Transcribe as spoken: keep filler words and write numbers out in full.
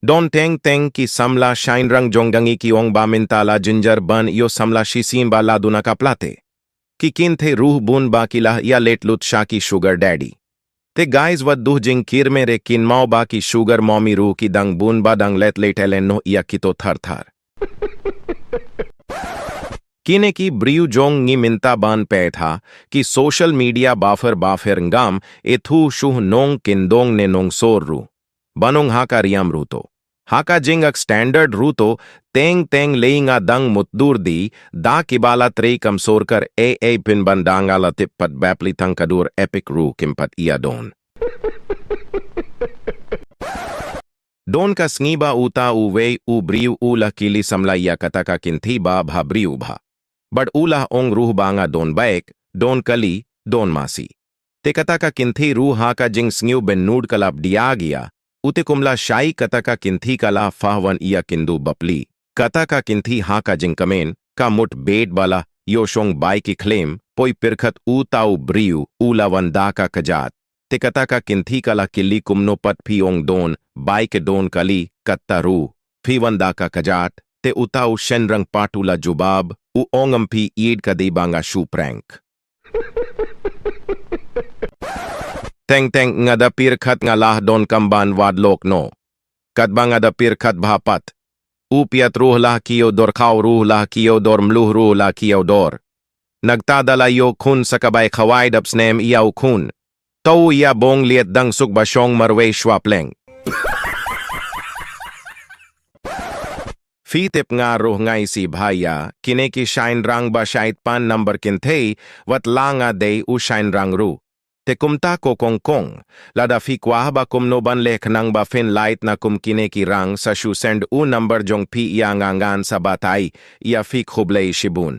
Don teng teng ki samla shainrang jong ka ngi ki ong ba mynta la jynjar ban ïoh samla shisien ba la duna ka pla te. Ki kynthei ruh bun ba ki la ïa leit lut sha ki sugar daddy. Te guys, wat duh jingkyrmen re, kynmaw ba ki sugar mommy ruh ki dang bun ba dang leit leit elen noh ïa kito thar thar. Kine ki briew jong ngi mynta ban peit ha ki social media ba pher ba pher ngam ithuh shuh, nongkyndong ne nongsor ruh, ba nong ha ka riam ruh to, ha ka jingak standard ruh to, teng teng lei nga dang mutdur di da kiba la trei kam sorkar. Ei ei, pynban da nga la tip pat bapli tang ka dur epic ruh kim pat ïa don. Don ka sngi ba uta uwei u briew u la kylli samla ïa kata ka kynthei ba bha briew bha. Bad u la ong ruh ba nga don bike, don kali, don masi. Te kata ka kynthei ruh ha ka jingsngewbha nud ka la pdiang ïa u, te kumba la shai kata ka kynthei ka la phah wan ïa kynduh bapli. Kata ka kynthei ha ka jingkmen ka mut beit ba la ïoh shong bike i khlem poi pyrkhat uta u briew u la wan da ka kjat. Te kata ka kynthei ka la kylli kumno pat phi ong don bike, don kali, kata ruh phi wan da ka kjat. Te uta u shainrang pat u la jubab, u ong, ym phi ïeit ka dei ba nga shu prank. Teng teng nga da pyrkhat nga lah don kam ban wad lok noh. Katba nga da pyrkhat bha pat, u piat ruh la kiew dor, khaw ruh la kiew dor, mluh ruh la kiew dor. Nangta da la ïoh khun sa ka bai khawai dap snem ïa u khun. To u ïa bong liat dang suk ba shong marwei shwa pleng. Phi tip nga ruh nga isih bha ïa kine ki shainrang ba shait pan number kynthei, wat la nga dei u shainrang ruh. Te kumta ko kong kong, lada phi kwah ba kumno ban leh khnang ba phin lait na kum kine ki rang, sa shu send u number jong phi ïa nga, ngan sa batai ïa phi. Khublei shibun.